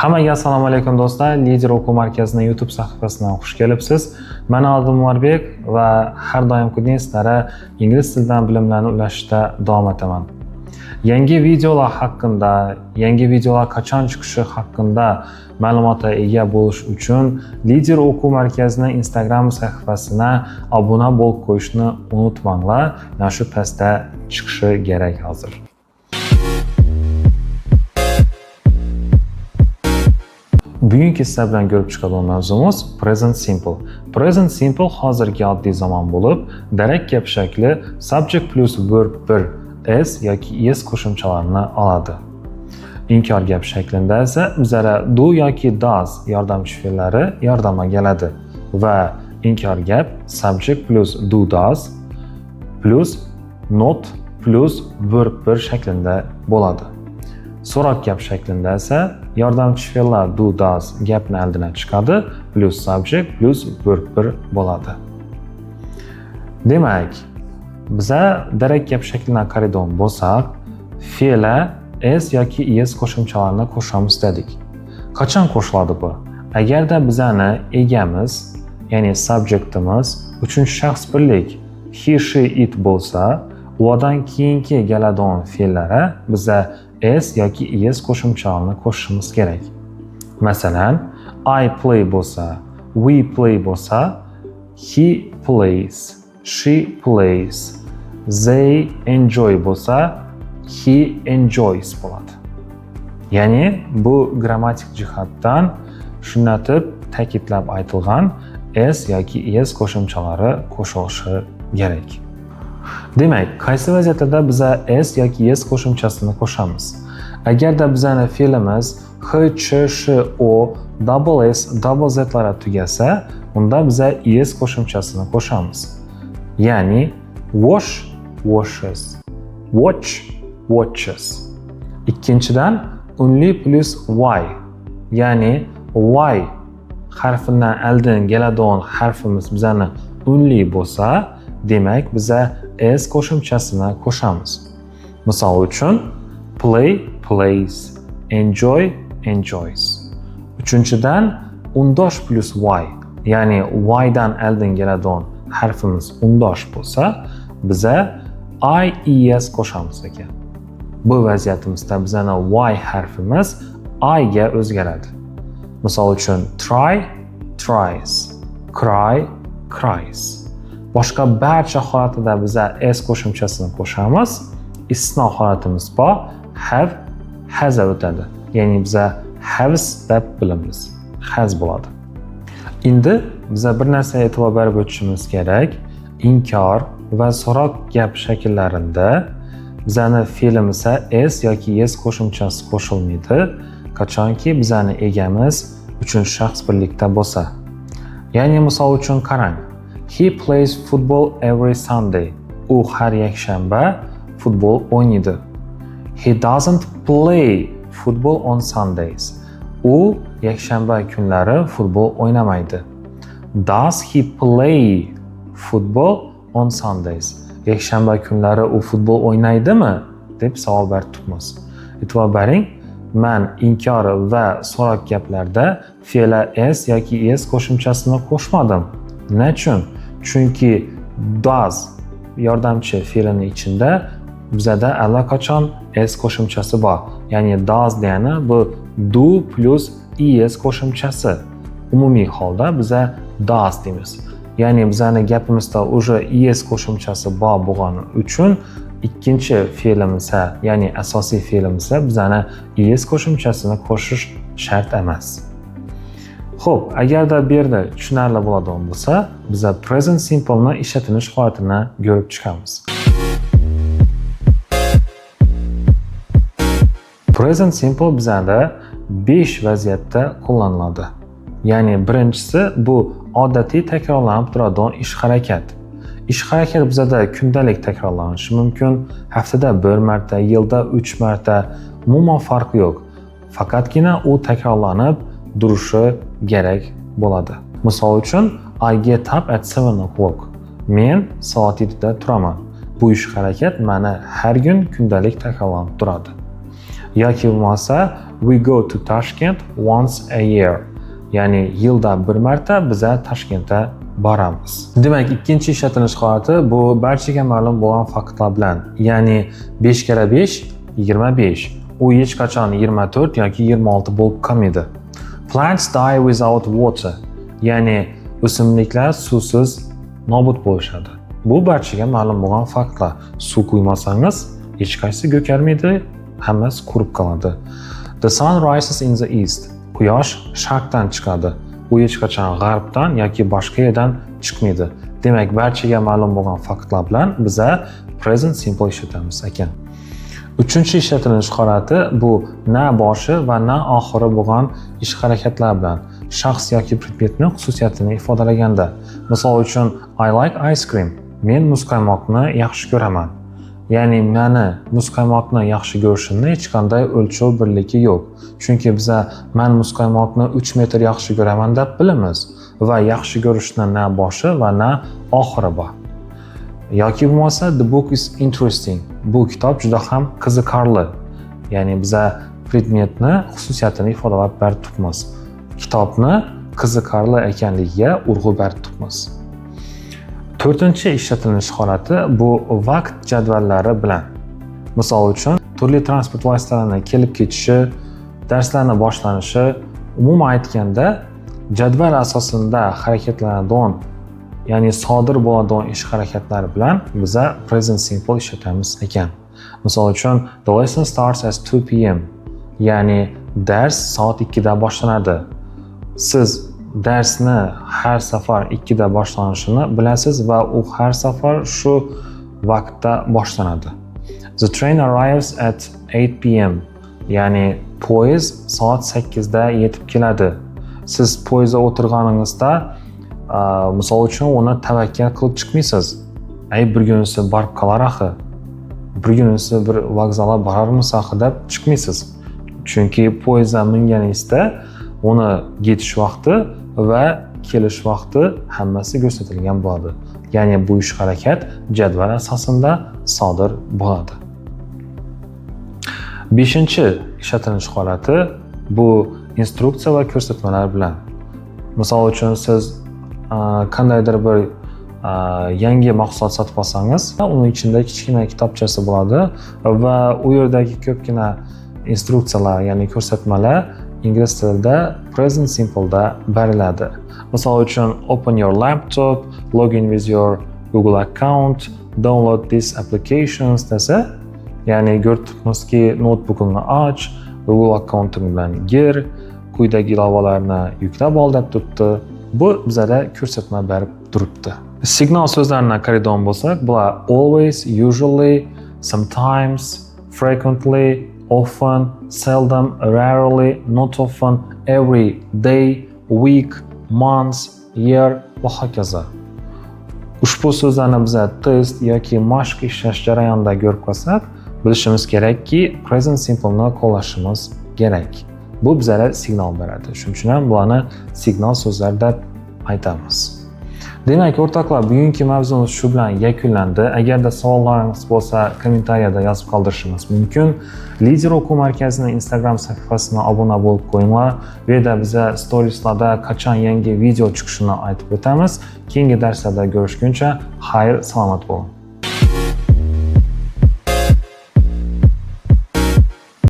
Hammaga assalomu alaykum, do'stlar. Lider o'quv markazining YouTube sahifasidan xush kelibsiz. Mani adim Umarbek va har doimgidek sizlarga ingliz tilidan bilimlarni ulashishda davom etaman. Yangi videolar haqida, yangi videolar qachon chiqishi haqida ma'lumotga ega bo'lish uchun Lider o'quv markazining Instagram sahifasina obuna bo'lib qo'yishni unutmanglar. Mana shu pastda chiqishi kerak hozir. Bugungi sizlar bilan ko'rib chiqadigan mavzumiz Present Simple. Present Simple hozirgi oddiy zamon bo'lib, darak gap shakli subject plus verb 1 s yoki es qo'shimchalarini oladi. Inkor gap shaklida esa bizlara do yoki does yordamchi fe'llari yordamga keladi va inkor gap subject plus do, does plus not plus verb 1 shaklida bo'ladi. So'roq gap shaklida esa yordamchi fe'llar do, does gapni oldina chiqadi, plus subject plus verb 1 bo'ladi. Demak, biza darak gap shaklidan qaraydigan bo'lsak, fe'la s yoki es qo'shimchalarini qo'shamiz dedik. Qachon qo'shiladi bu? Agarda bizani egamiz, ya'ni subjektimiz uchinchi shaxs birlik he, she, it bo'lsa, ulardan keyingi keladigan fe'llara biza s yoki es qo'shimchalarini qo'shishimiz kerak. Masalan, I play bo'lsa, we play bo'lsa, he plays, she plays, they enjoy bo'lsa, he enjoys bo'ladi. Ya'ni bu grammatik jihatdan shunatib ta'kidlab aytilgan s yoki es qo'shimchalari qo'shilishi kerak. Demak, qaysi vaziyatlarda biza s yoki es qo'shimchasini qo'shamiz? Agarda bizani fe'limiz h, ch, sh, o, double s, double z lara tugasa, unda biza es qo'shimchasini qo'shamiz. Ya'ni wash, washes, watch, watches. Ikkinchidan, unli plus y, ya'ni y harfidan oldin keladigan harfimiz bizani unli bo'lsa, demak biza s qo'shimchasini qo'shamiz. Misol uchun, play, plays, enjoy, enjoys. Uchinchidan, undosh plus y, ya'ni y dan oldin keladigan harfimiz undosh bo'lsa, biza i, es qo'shamiz ekan. Bu vaziyatimizda bizani y harfimiz i ga o'zgaradi. Misol uchun, try, tries, cry, cries. Boshqa barcha holatida biza s qo'shimchasini qo'shamiz. Istisno holatimiz bor, have, has o'tadi. Ya'ni biza haves deb bilamiz. Has bo'ladi. Endi biza bir narsaga e'tibor berib o'tishimiz kerak. Inkor va so'roq gap shakllarida bizani fe'limizga s yoki es qo'shimchasi qo'shilmaydi, qachonki bizani egamiz uchinchi shaxs birlikda bo'lsa. Ya'ni misol uchun qarang. He plays football every Sunday. U har yakshanba futbol o'ynaydi. He doesn't play football on Sundays. U yakshanba kunlari futbol o'ynamaydi. Does he play football on Sundays? Yakshanba kunlari u futbol o'ynaydimi? Deb savol berib turibmiz. E'tibor bering, man inkor va so'roq gaplarda fe'la s yoki es qo'shimchasini qo'shmadim. Nechun? Chunki does yordamchi fe'lini ichida bizada allaqachon s qo'shimchasi bor. Ya'ni does degani bu do plus es qo'shimchasi. Umumiy holda biza does deymiz. Ya'ni bizani gapimizda уже es qo'shimchasi bor bo'lgani uchun ikkinchi fe'limizga, ya'ni asosiy fe'limizga bizani es qo'shimchasini qo'shish shart emas. Xo'p, agarda bu yerda tushunarli bo'ladigan bo'lsa, biza present simple ni ishlatilish holatini ko'rib chiqamiz. Present simple bizada 5 vaziyatda qo'llaniladi. Ya'ni birinchisi bu odatiy takrorlanib turadigan ish-harakat. Ish-harakat bizada kundalik takrorlanishi mumkin, haftada 1 marta, yilda 3 marta, umuman farqi yo'q. Faqatgina u takrorlanib turishi kerak bo'ladi. Misol uchun, I get up at 7 o'clock. Men soat 7 da turaman. Bu ish-harakat meni har kun kundalik takrorlanib turadi. Yoki bo'lmasa we go to Tashkent once a year. Ya'ni yilda bir marta biza Toshkentga boramiz. Demak, ikkinchi ishlatilish holati bu barchaga ma'lum bo'lgan faktlar bilan. Ya'ni 5 karra 5 25. U hech qachon 24 yoki 26 bo'lib qolmaydi. Plants die without water. Ya'ni o'simliklar suvsiz nobud bo'lishadi. Bu barchaga ma'lum bo'lgan faktlar. Suv quymasangiz hech qaysi ko'karmaydi, hammasi qurib qoladi. The sun rises in the east. Quyosh sharqdan chiqadi. U hech qachon g'arbdan yoki boshqa yerdan chiqmaydi. Demak, barchaga ma'lum bo'lgan faktlar bilan biza present simple ishlatamiz ekan. Uchinchi ishlatilish holati bu na boshi va na oxiri bo'lgan ish harakatlar bilan shaxs yoki predmetni xususiyatini ifodalaganda. Misol uchun, I like ice cream. Men muzqaymoqni yaxshi ko'raman. Ya'ni mani muzqaymoqni yaxshi ko'rishimni hech qanday o'lchov birligi yo'q. Chunki biza man muzqaymoqni 3 metr yaxshi ko'raman deb bilamiz va yaxshi ko'rishni na boshi va na oxiri bor. Yoki bo'lmasa the book is interesting. Bu kitob juda ham qiziqarli. Ya'ni biza predmetni xususiyatini ifodalab berib turibmiz. Kitobni qiziqarli ekanligiga urg'u berib turibmiz. To'rtinchi ishlatilish holati bu vaqt jadvallari bilan. Misol uchun, turli transport vositalarini kelib ketishi, darslarni boshlanishi, umuman aytganda jadval asosida harakatlanadigan, ya'ni sodir bo'ladigan ish harakatlari bilan biza present simple ishlatamiz ekan. Misol uchun, the lesson starts at 2 p.m. Ya'ni dars soat 2 da boshlanadi. Siz darsni har safar 2 da boshlanishini bilasiz va u har safar shu vaqtda boshlanadi. The train arrives at 8 p.m. Ya'ni poyezd soat 8 da yetib keladi. Siz poyezdda o'tirganingizda, misol uchun, uni tavakkal qilib chiqmaysiz. Ay, bir kunisi borib qolar axir. Bir kunisi bir vokzalga borarmiz axir deb chiqmaysiz. Chunki poyezdga minganingizda uni ketish vaqti va kelish vaqti hammasi ko'rsatilgan bo'ladi. Ya'ni bu ish harakat jadval asosida sodir bo'ladi. Beshinchi ishlatilish holati bu instruksiya va ko'rsatmalar bilan. Misol uchun, siz qandaydir bir yangi mahsulot sotib olsangiz, uni ichida kichkina kitobchasi bo'ladi va u yerdagi ko'pgina instruksiyalar, ya'ni ko'rsatmalar ingliz tilida present simpleda beriladi. Misol uchun, open your laptop, login with your Google account, download these applications desa, ya'ni ko'rib turibmizki, noutbukingni och, Google akkaunting bilan gir, quyidagi ilovalarni yuklab ol deb turibdi. Bu bizada ko'rsatma berib turibdi. Signal so'zlarini qaraydigan bo'lsak, bular always, usually, sometimes, frequently, often, seldom, rarely, not often, every day, week, month, year va hokazo. Ushbu so'zlarni biza test yoki mashq ishlash jarayonida ko'rib qolsak, bilishimiz kerakki, present simpleni qo'llashimiz kerak. Bu bizlarga signal beradi. Shuning uchun ham bularni signal so'zlar deb aytamiz. Demak, o'rtoqlar, bugungi mavzumiz shu bilan yakunlandi. Agarda savollaringiz bo'lsa, kommentariyada yozib qoldirishingiz mumkin. Lider o'quv markazining Instagram sahifasina obuna bo'lib qo'yinglar. Bu yerda biza storieslarda qachon yangi video chiqishini aytib o'tamiz. Keyingi darslarda ko'rishguncha xayr, salomat bo'ling.